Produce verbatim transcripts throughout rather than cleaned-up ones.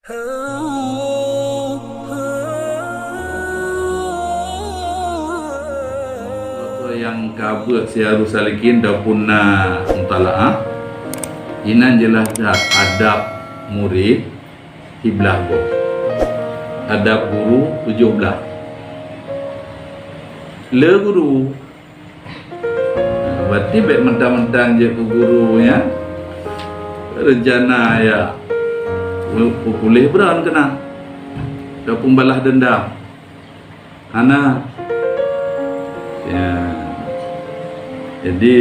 Nyang ka beuet Sirajus Salikin ataupun na mutalaah, inan jeulaih that adab murit siblaih boh, adab guru tujoh blaih. Le guru, berarti bèk mentang-mentang jeuet keu guru nyan rencana ya peupuléh bran keunan ataupun balas dendam. Hana. Ya. Jadi,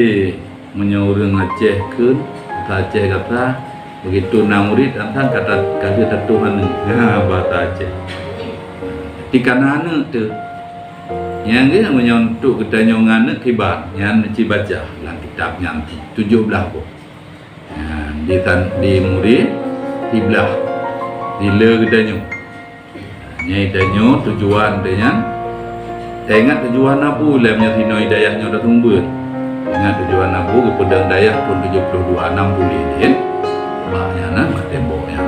meunyoe ureueng Aceh kheun, bahasa Aceh gata, begitu na murit, antang kata, ka lheueh tatuh aneuk. Ha, bahasa Aceh. Tapi kana aneuk teuh. Nyang geuh meunyoe untuk geutanyoe ngon aneuk kiban, nyan ci baca lam kitab nyan tujoh blaih boh. Ha, di tan-, di murit siblaih, di le geutanyoe. Nyan tanyoe tujuan teuh nyan. Taingat tujuan Abu lé meunyoe sinoe dayah nyoe taseumeubeuet. Ingat tujuan Abu geupeudong dayah thon tujoh ploh dua, nam puléh deh. Bah nyan na mat tembok nyan.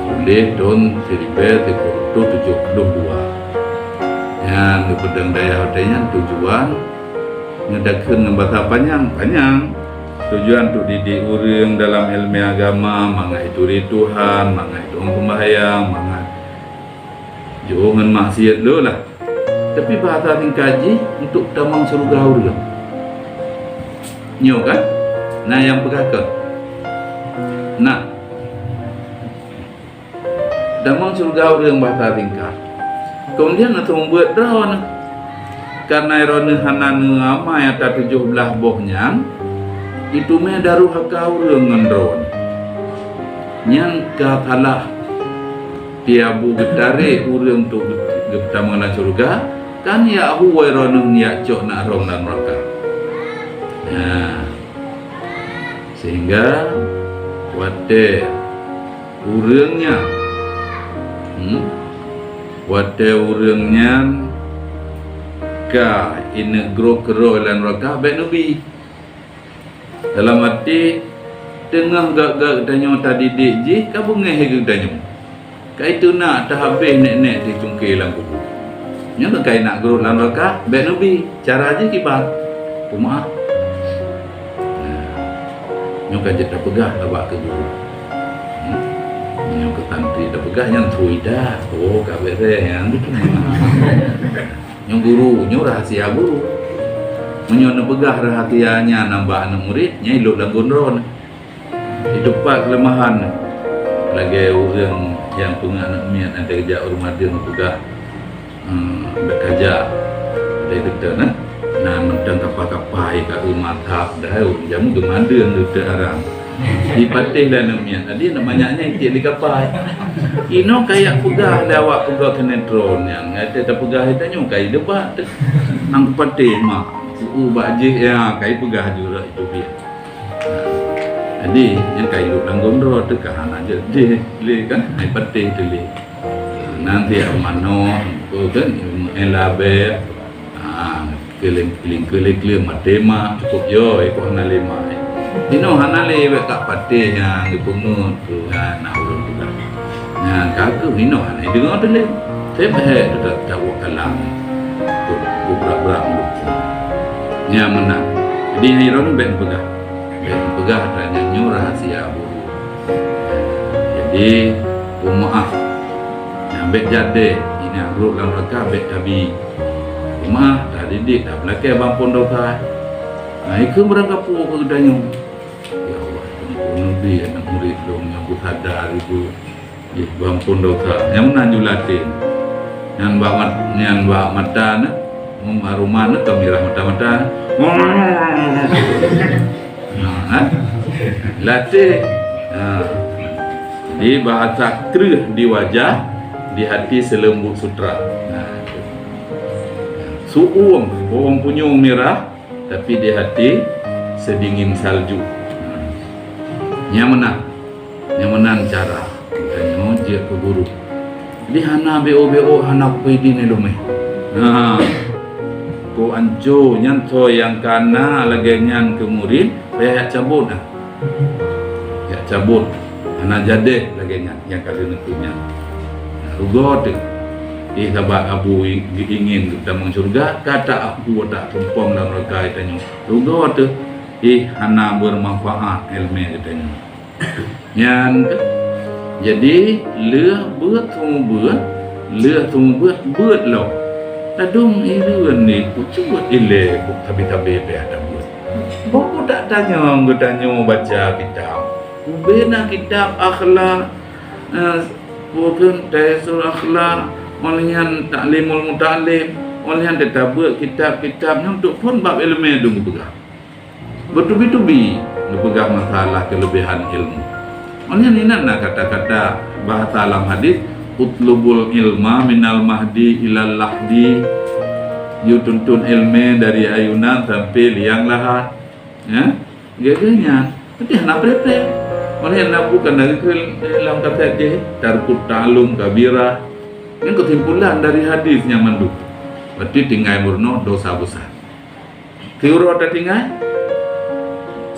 Puléh thon siribèe sikureueng reutôh tujoh ploh dua. Nyan geupeudong dayah watèe nyan tujuan Nyoe takheun ngon basa panyang, panyang. Tujuan untuk didik ureueng dalam ileumèe agama, mangat jituri Tuhan, mangat jiôh seumbahyang, mangat jiôh ngon maksiat lé lah. Tapi bahasa singkat jih untuk tamong syeuruga ureueng. Nyoe kan? Na nyang peugah kon? Nah, Tamong syeuruga ureueng bahasa singkat. Keumudian na seumeubeuet droeneuh. Kareuna droeneuh hana neuamai ata tujoh blaih boh nyan, iteumèe daruhaka ureueng ngon droeneuh. Nyan ka salah. Tiep Abu geutarek ureueng untuk geutamong lam syeuruga, kan jak hu droeneuh jak cok neuk rhom lam neuraka. Nah, sehingga watèe ureueng nyan, hmm, watèe ureueng nyan ka ineuk groh keudroe lam neuraka, bèk neubi. Dalam até, teungoh gak-gak geutanyoe tadidik jih, ka beungèh geutanyoe. Ka iteunak teuhabéh nèk-nèk di cungké lam kubu. Nyoe keuh ka ineuk groh lam neuraka, bèk neubi. Cara jih kiban? Peumeu'ah. Nah, nyoe ka jeuet tapeugah bak keu guru. Hmm? Nyoe keu santri tapeugah nyan sui dah. Oh, ka bèrèh nyan. Nyoe guru, nyoe rahasia guru. Meunyoe neupeugah rahasia nyan bak aneuk murit, nyan ilok lam gon droeneuh. Di teumpat keuleumahan, lagèe ureueng nyang peungeuh aneuk miet nyang tajak u rumoh deueng peugah, "Hmm, bèk kajak." Lagèe geutanyoe, nah, mantong kapa-kapa ka eu mantap dah, jameun geumadeueng geutanyoe arang. Dipatéh lé aneuk miet, jadi aneuk manyak nyan itiek lé kapai. Inoe kajak peugah lé awak peugah keuneutron nyan, ngon tapeugah tanyoe kai debat teuh. Nang patéh mak, u bak jih, ya, kai peugah jurah itu biet. Jadi, nyang kai lhok lam gondroe teuh ka hana jeuet jih lé kan, hai patéh teuh lé. Nanti manok, tu kan, eh, labet. Ah, keuling-keuling, keuling-keuling, maté mak, cukup yo, eh, kok hana lé mak. Inoe hana lé, wek ka patéh nyang geupeungeut tu, ha, na ulôn peugah. Nyan ka keuh inoe hana deungoe teuh lé. Seb hek teutab tawök kalam. Ku, ku brat-brat mulut. Nyan meunan. Jadi, hai droeneuh bèk neupeugah. Bèk neupeugah, dan nyan nyoe rahasia buku. Jadi, peumeu'ah. Nyan bèk jadeh, inan rot lam raka bèk tabi. Peumeu'ah, tadidik, tapeulakèe bang phon dosa. Nah, ikeu meurangkapeue keu geutanyoe. Ya Allah, ampun neubi aneuk murit lôn nyang beusada ribu. Ih, bang phon dosa. Nyang meunan ju laten. Nyan bak mat-, nyan bak mata na, meumaruman na, ka mirah mata-mata na. Nah, kan? Laten. Nah. Jadi, bahasa kreueh di wajah, di hati seuleumbut sutra. Nah. Su'uem, bawang punyueng mirah, tapi di hati sedingin salju. Nyang meunan, nyang meunan cara geutanyoe jeuet keu guru. Jadi hana B O B O, hana kupeue idin ilumèe. Ha. Ko anco nyan soe nyang kana lagèe nyan keu murit, payah jak cabot dah. Jak cabot. Na jadeh lagée nyan nyang ka lheueh neuteuh nyan. Nah, rugoe teuh. Eh, sabab Abu i-, geuingin geutamong syeuruga, ka ta-, Abu tak tumpông lam raka geutanyoe. Rugoe teuh. Eh, hana beumanfaat iéleumé geutanyoe. Nyan kan. Jadi, lheueh beuet seumeubeuet, lheueh seumeubeuet, beuet lom. Ladôm hireuen ni, kucubat ilée, buk tabi-tabi pih ata beuet. Boh tak tanyong geutanyoe baca kitab. Ubena kitab akhlak, eh, bukan Taisirul Akhlak, óh lheueh nyan Ta'limul Muta'allim, óh lheueh nyan teutabeuet kitab-kitab nyan untuk phon bab iéleumé dum geupeugah. Beutubi-tubi geupeugah masalah keuleubehan ilmu. Óh lheueh nyan inan na kata-kata bahasa lam hadis, "Utlubul ilma minal mahdi ilal lahdi." Yue tuntut iéleumé dari ayunan sampai liang lahat. Ya? Lagée nyan, tapi hana pré-pré. Óh lheueh nyan bukan dari keu lam kaset jih, tarkut ta'allum kabira. Nyan keusimpulan dari hadis nyan mandum. Berarti tinggai meurunoe dosa besar. Siuroe tatinggai,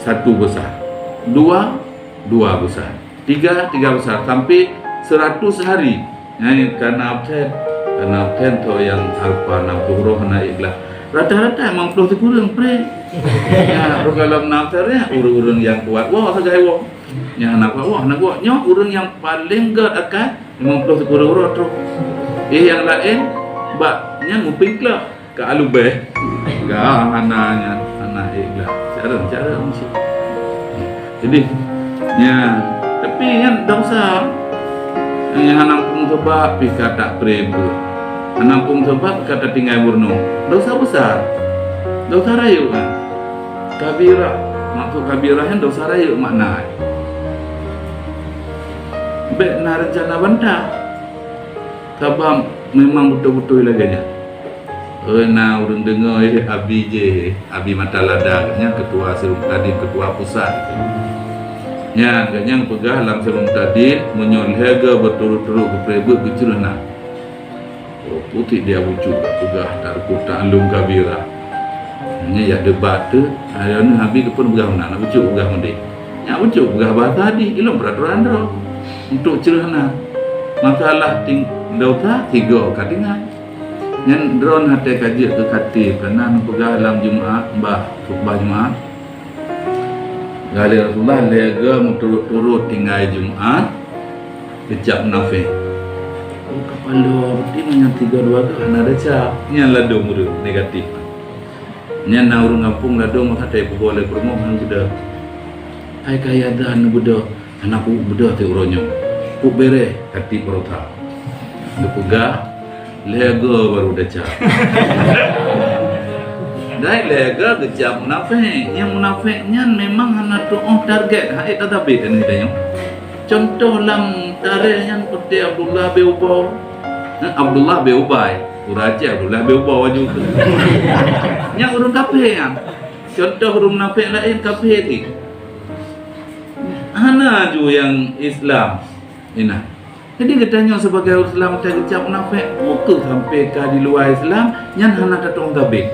satu besar. Dua, dua besar. Tiga, tiga besar. Sampai seratus hari. Nyan kana absen. Kana absen tu nyang alpa enam puluh roh na ikhlas. Rata-rata limong puluh sikureueng pré. Ya, roh dalam enam absen ya, ureuëng-ureuëng nyang kuat. Wah, sagai wah. Nyang hana kuat, wah, hana kuat. Nyoe ureuëng nyang paléng gét akai limong puluh sikureueng uroe troh. Eh, nyang laén, bak nyan nguping klok. Ka alubeh. Ka hana nyan, hana ikhlas. Cara, cara mesti. Jadi, nyan. Tapi nyan dosa. Nyang hana muphom sabab pih ka tapré beuet. Hana muphom sabab ka tatinggai meurunoe. Dosa besar. Dosa rayeuk kan. Kabira. Maksud kabira nyan dosa rayeuk makna. Bék na reuncana banta. Sabab memang beutôi-beutôi lagée nyan. Eh, na ureuëng deungoe, eh, Abi jih, Abi Mata Lada, nyan ketua Sirul Mubtadin, ketua pusat. Nyan, gobnyan peugah lam Sirul Mubtadin, meunyoe lhée goe beuturot-turot geupré beuet geucreueh na. Oh, putik dia bucuk peugah tarkut ta'allum kabira. Nyan ya debat tu, ayah ni Abi keupeue peugah meunan, bucuk peugah meudeh. Nyan bucuk peugah bahasa hadis, ilong peraturan droe. Untuk creueh na. Masalah ting-, dosa, tiga ka tinggai. Nyan droeneuh até ka jeuet keu khatib, keunan peugah lam Jumat, bah, khutbah Jumat. Lhée Rasulullah lhée goe meuturot-turot tinggai Jumat, geucap munafék. Oh, kapala, berarti meunyoe tiga dua goe hana ada cap. Nyan ladôm ureuëng negatif. Nyan na ureuëng gampông ladôm masa teupeugah lé peurumoh ngon keudeh. Hai kaya dah neubeudôh. Hana kubeudôh teuh uroe nyoe. Kubereh khatib baroesa. Geupeugah, lhée goe baru desya. Dai lhée goe geucap munafék. Nyang munafék nyan memang hana tuoh target, hai tatabé teuh nyoe. Contoh lam tarikh nyan seperti Abdullah bin Ubay. Nah, Abdullah bin Ubay. Ureuëng Aceh Abdullah bin Ubay waju. Nyang ureuëng kafé nyan. Contoh ureuëng munafék laén kafé teuh. Hana ju nyang Islam. Inah. Jadi geutanyoe sebagai ureuëng Islam teuh geucap munafék, ukeue sampai ka di luwa Islam, nyan hana tatong tabé.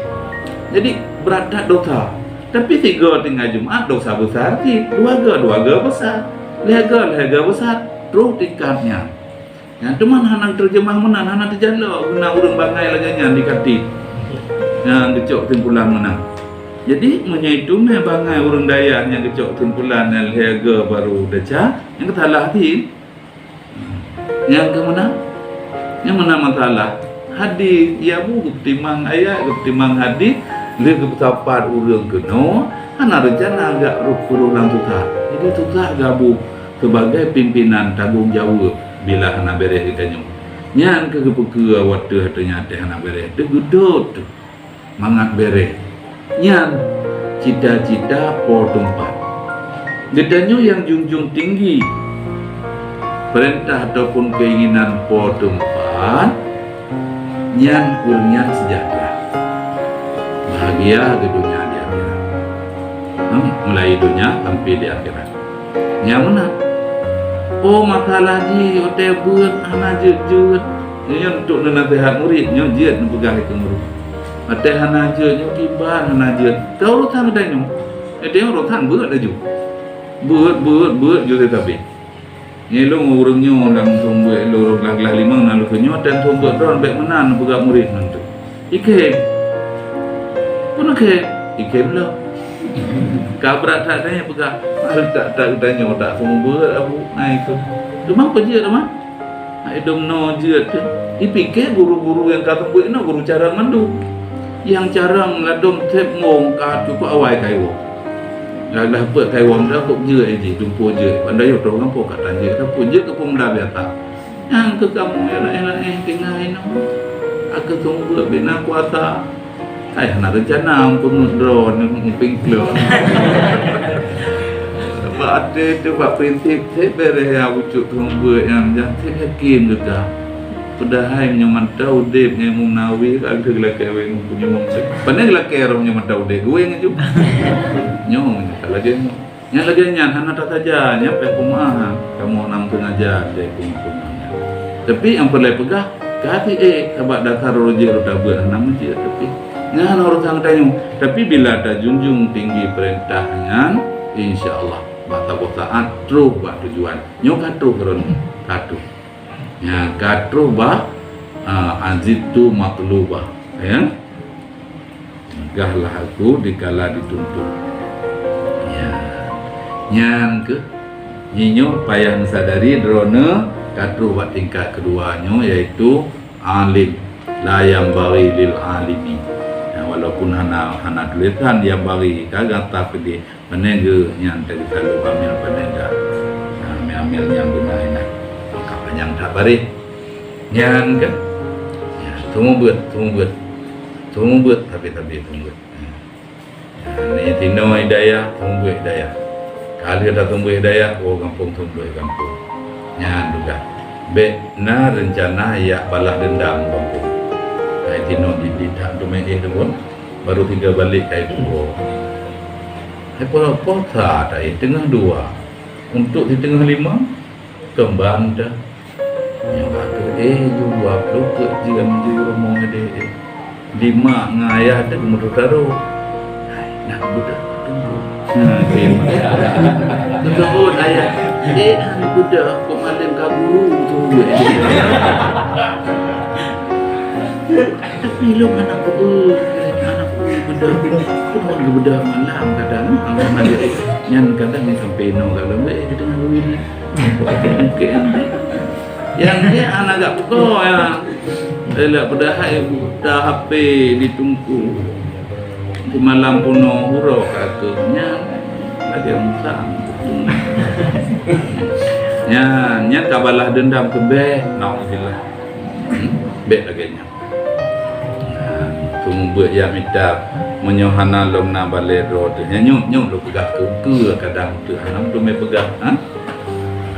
Jadi brat that dosa. Tapi sigoe tinggai Jumat dosa besar cit, dua goe, dua goe besar, lhée goe, lhée goe besar, troh tingkat nyan. Nyan teuma hana teujeumah meunan, hana teujalok guna ureuëng bangai lagée nyan di khatib. Nyan geucok kesimpulan meunan. Jadi meunyoe itu mé bangai ureuëng dayah nyang geucok kesimpulan nyan lhée goe baru desya, nyang keusalah cit. Nyang keu meunan, nyang meunan masalah hadis, ya bu geupeutimang ayat, geupeutimang hadis, lheueh geupeusapat ureuëng keunoe, hana reuncana gak roh peurulang tutak. Jadi tutak gabu sebagai pimpinan tanggong jaweueb bila hana bereh geutanyoe. Nyan keuh geupeukeue watée-watée nyan teuh hana bereh, teuh geudot teuh. Mangat bereh. Nyan cita-cita po teumpat. Geutanyoe nyang junjung tinggi peurintah ataupun keinginan po teumpat, nyan ureuëng nyan seujahteura. Bahagia di donya di akhirat. Hmm, mulai donya sampai di akhirat. Nyang meunan. Oh, masalah jih watée beuet hana jeuet-jeuet. Nyoe untuk neunaseuhat murit, nyoe jeuet neupeugah keu murit. Watée hana jeuet, nyoe kiban hana jeuet. Ka urosan geutanyoe. Geutanyoe urosan beuet laju. Beuet, beuet, beuet, jeuet tabé. Nyoe lôn ureueng nyoe lam thôn buet lôn glah-glah limong na lôn nyoe, dan thôn buet droe bèk meunan peugah murit ngon tu. Ikhem. Peue na khem? Ikhem lom. Ka brat that nyan peugah, "Ai, tak, tak, geutanyoe tak seumeubeuet, Abu." Ai keu. Teuma peue jeuet, teuma? Ai dum noe jeuet teuh. Ipike guru-guru nyang ka seumeubeuet inoe guru carông mandum. Nyang carông ladôm seb mong ka cukup awai kaiwoe. Dah, dah peuet kaiwoe dah kok jeuet jih, tumpôk jeuet. Pandai yoh troh gampông ka tan jeuet, ka pun jeuet keu peumuda biasa. Nyang keu kamoe nyang laén-laén tinggai nyoe, ka keu seumeubeuet bina kuasa. Hai hana reuncana peungeut droeneuh mupieng klok. Bak até teuh bak prinsip, seb beureh ya ucok seumeubeuet nyan, nyan seb yakin geuh ka. Padahai meunyoe mantong udeb ngon Imam Nawawi, ka lheueh geulakée wéng ngon punyueng. Pane geulakée roh meunyoe mantong udeb, geuwéng aju. Nyoe, nyoe ka lagée nyoe. Nyang lagée nyan hana tasaja, nyan pih peumeu'ah. Kamoe nam teungaja deh peumeu'ah nyan. Tapi nyang peureulée peugah, ka até ék, sabab dasar roh jeuet roh tabeuet hana meujeuet. Tapi nyan hana urusan geutanyoe. Tapi bila tajunjung tinggi peurintah nyan, insya Allah, bak saboh saát troh bak tujuan. Nyoe ka troh droeneuh, ka troh. Nyan ka troh bak, ah, azidtu matlubah, ya. Gahlah aku dikala dituntut. Ya. Nyan keuh, nyoe payah neusadari droeneuh ka troh bak tingkat keudua nyoe, yaitu alim, la yanbaghi lil alimi. Ya, walaupun hana, hana tulisan yanbaghi, ka gata peudeh. Pane geuh nyan tadi selalu amel pane dah. Nah, amel-amel nyang beuna inan. Maka panyang that bareh. Nyan kan? Ya, seumeubeuet, seumeubeuet. Seumeubeuet, sabe-sabe seumeubeuet. Nah, ni tinoe hidayah, seumeubeuet hidayah. Ka lheueh taseumeubeuet hidayah, oh gampông seumeubeuet gampông. Nyan tugaih. Bèk na reuncana jak balas deundam gampông. Hai tinoe di, di that teumé éh tu pun, baru tiga balek kai puwoe. Hai po-, posa ta éh teungoh dua. Untuk di teungoh limong, keumbang dah. Nyoe ka keu éh ju dua ploh keu jeuem ju rumoh deh éh. Di mak ngon ayah teuh meututarô. Hai, nak beudôh tunggu. Nah, terima. Beutôi ayah. Éh, nak beudôh, kok malem ka guru tu. Tapi lôn hana peue, hana peue beudôh. Kok hana beudôh malam kadang, nyan kadang sampai inoe ka lôn, éh, di teungoh luwih ni. Mungkin. Nyang nyan hana gak peuko, ya. Elak padahai buta H P di teungku. Di malam bunoe uroe ka keuh nyan lagèe musang. Nyan, nyan ka balas deundam keu bèk. Naudzubillah. Hmm? Bèk lagèe nyan. Nah, seumeubeuet jak mita, meunyoe hana lom na balèe droe teuh. Nyan nyoe, nyoe lôn peugah keu, keu kadang teuh hana meuteumé peugah, ha?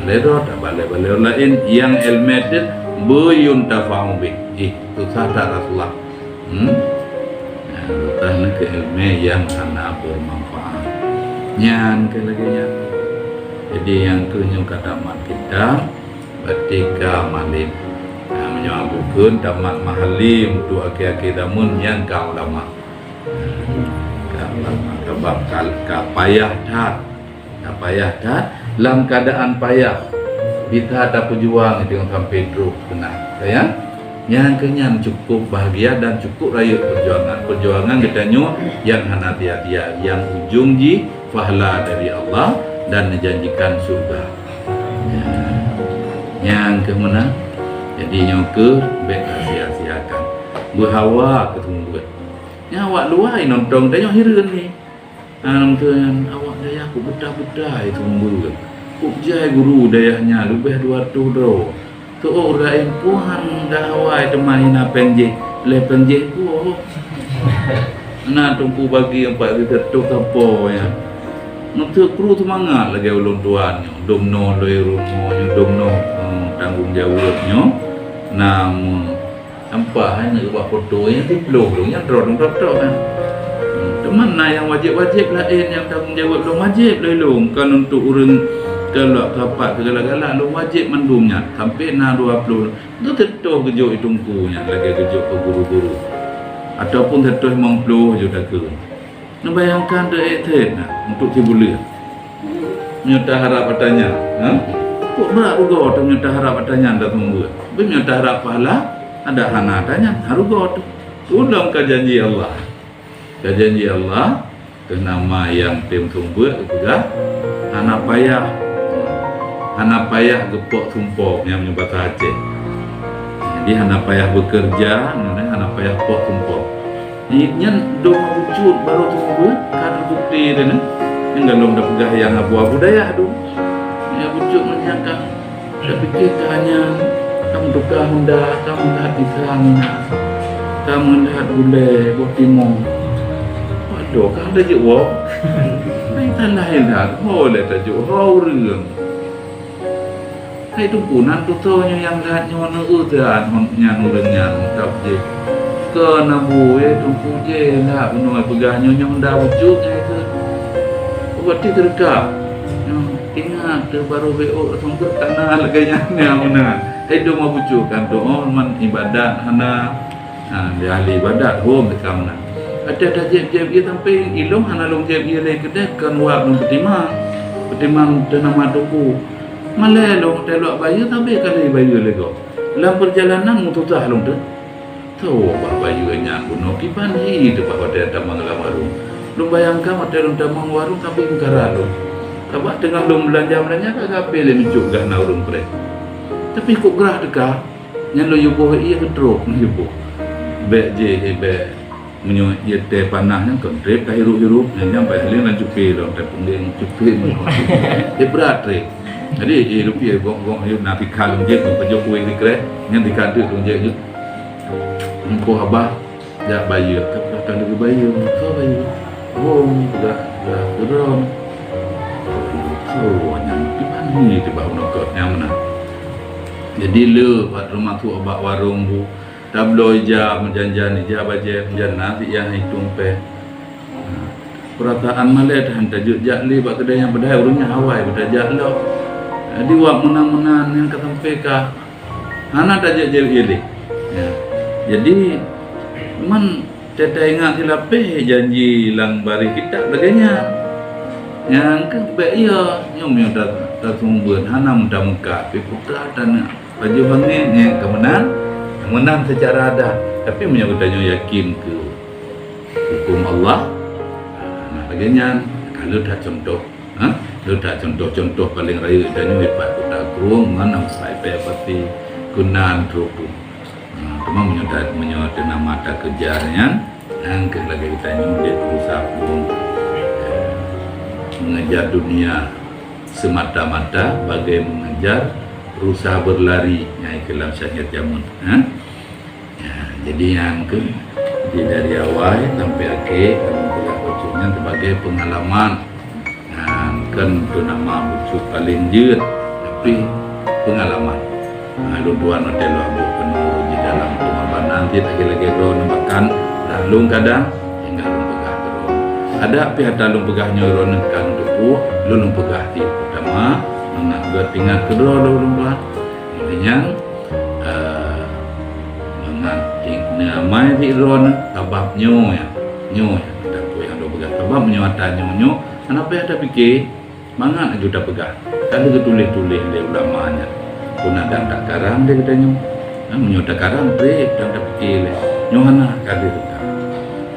Balèe droe, tabalèe-balèe laén nyang èleumèe teuh, beu yuntafa'u bih. Ih, susah that Rasulullah. Hmm? Nah, susah na keu èleumèe nyang hana beumanfaat. Nyan keuh lagèe nyan. Jadi, nyang keuh nyoe ka tamat kitab, Batika Malim. Nah, meunyoe bukon tamat Mahalim, untuk akhé-akhé zaman nyan ka ulama. Nah, ka ulama, sabab ka, ka payah that. Ka payah that, lam keuadaan payah. Bisa tapeujuang deungon sampai trok keunan. Sayang, nyang keu nyan cukup bahagia dan cukup rayeuk peujuangan. Peujuangan geutanyoe nyang hana sia-sia, nyang ujong jih pahala dari Allah dan neujanjikan syurga. Nyan keuh meunan. Jadi nyoe keuh bèk tasia-siakan. Beuhawa keu seumeubeuet. Nyan awak luwa nonton tanyoe hireuen ni. Nyan awak dayah kok buta-buta seumeubeuet. Kok jai guru dayah nyan leubeh dua reutôh droe. Teuôh laén puhan dah awai teuma hina péng jih, lé péng jih puôh. Na teungku bagi empat reutôh sapo nyan. Meuteuk kru seumangat lagèe ulôn tuan nyoe, dum noe lé rumoh nyoe, dum noe, eh, tanggong jaweueb nyoe. Na meu-, nampak hai neuk bak foto nyan siploh lôn nyan droe dum tok-tok kan. Hmm, teuma na nyang wajéb-wajéb laén nyang tanggong jaweueb lôn wajéb lé lôn, kon untuk ureueng galak kapat keu galak-galak lôn wajéb mandum nyan, sampai na dua ploh. Teutoh geujok i teungku nyan lagèe geujok keu guru-guru. Ataupun teutoh limong ploh ju takheun. Neubayangkan teuék that na untuk sibuleuen. Nyoe taharap ata nyan, ha? Kok brat rugoe teuh meunyoe taharab ata nyan taseumeubeuet? Tapi meunyoe taharab pahala, adak hana ata nyan, ha rugoe teuh. Ulôn ka janji Allah. Ka janji Allah, keu nama nyang tem seumeubeuet geupeugah, hana payah, hana payah geupok sumpok nyang meunyoe basa Aceh. Jadi hana payah beukeureuja, hana payah pok sumpok. Nyan dong bucut barô teubeuet ka teubukti teuh nyan. Nyang galom tapeugah nyang abu-abu dayah tu. Nyang bucut meunyoe ka tapike ka nyan, ka meutuka honda, ka meulihat pisang, ka meulihat gulai, boh timong. Waduh, ka tajeuet woe. Hai tanah indak, ho lé tajeuet, ho ureueng. Hai Teungku, nan tutoe nyoe nyang that nyoe neueu teuh nyan ureueng nyan mantap jih. Keu na buet Teungku jih nak bunoe peugah nyoe nyang da wujud nyan keu. Berarti teuka. Nyoe ingat teuh barô B O langsung beutana lagèe nyan nyang meunan. Hai dong meubucuk kan doa man ibadat hana. Ha, di ahli ibadat hom teuka meunan. Ada tajép-jép ie sampai ilong hana long jép ie lé keudeh kon wab lôn peutimang. Peutimang teuh nama Teungku. Malèe lôn teuh luwak bayeue, sabé kali bayeue lé gob. Lam peurjalanan meususah lôn teuh. Tho, bah bayeue nyan bunoe kiban hi teuh bah watèe tamong lam warông. Lôn bayangkan watèe lôn tamong warông sabé meukara lôn. Sabab teungoh lôn beulanja-beulanja ka gapé lé neucok gah na ureueng preh. Tapi kok grah teuka, nyan lôn yue boh ie keu trok, lôn yue boh. Bèk jih, bèk. Meunyoe ie teh panas nyan kon trép ka hirup-hirup, nyan nyang paléng lam cupé lom, tapi ngon cupé meunoe. Ie brat trép. Jadi, ie lupie gok-gok yue na tika lom jeuet, ngon pajoh kueh sikreh, nyan tika teuk lom jeuet jeuet. Mukoh abah, jak bayeue, ka ka lheueh bayeue, ka bayeue. Bông, dah, dah, gerong. Oh, nyan kiban ni teuh bah uneukot nyang meunan. Jadi, le bak rumoh tu bak warông bu, Tabloe ija, meujan-jan ija bajèe, meujan nasi nyang itong pèng. Nah, peurasaan malèe tahan tajeuet jak lé bak keudè nyang padahai ureueng nyan awai beutajak lom. Jadi, wak meunan-meunan nyang ka sampai ka hana tajeuet jak lé. Ya. Jadi, man teuingat silapeh janji lam baréh kitab lagèe nyan. Nyang keuh bèk iya, nyoe meunyoe ta-, taseumeubeuet hana meutameukat, pih putra taneuk. Pajoh angén nyan ka meunan, meunan seucara adat. Tapi meunyoe geutanyoe yakin keu huköm Allah, nah, lagèe nyan, ka lheueh that cuntoh, ha? Lheueh that cuntoh-cuntoh paleng rayeuk geutanyoe dipat Kuta Krueng, meunan Paya Pati, Kunan, Teureubu. Nah, teuma meunyoe ta-, meunyoe teunama takeureuja nyan, nyan keuh lagèe geutanyoe jeuet berusaha pun, eh, mengejar dunia semata-mata bagai mengejar rusa berlari nyang ikeu lam syair jameun, ha? Ya, jadi nyan keuh, jadi dari awai sampai akhé, kamoe peugah bacut nyan sebagai pengalaman. Nyan kon teunama bacut paleng jeuet, tapi pengalaman. Nah, lôn tuan watèe lôn boh keunoe di dalam pengorbanan cit lagèe-lagèe droeneuh bahkan dah lôn kadang tinggai lôn peugah keu droeneuh. Adak pih ata lôn peugah nyoe droeneuh ka lôn teupeu, lôn, lôn peugah cit peutama mangat geuet ingat keu droe lôn, lôn peugah. Lheueh nyan, eh, mangat neuamai cit droeneuh sabab nyoe nyan, nyoe nyan ata peue nyang lôn peugah. Sabab meunyoe ata nyoe, nyoe hana payah tapike. Mangat laju tapeugah, ka lheueh geutuléh-tuléh lé ulama nyan. Peue na dan takarang lé geutanyoe. Nah, meunyoe takarang trép dan tapike lé. Nyoe hana ka lheueh takarang.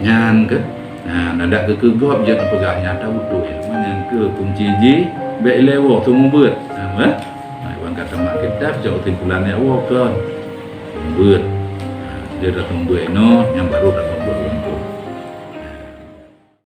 Nyan keuh, nah, adak keu keu gob jeuet tapeugah nyata beutôi. Nyan keuh kunci jih, bèk ilèe woe seumeubeuet. Nah, eh? Nah, ban ka tamat kitab, cok kesimpulan nyan woe kon. Seumeubeuet. Nah, dia dah seumeubeuet inoe, nyan baru dah seumeubeuet.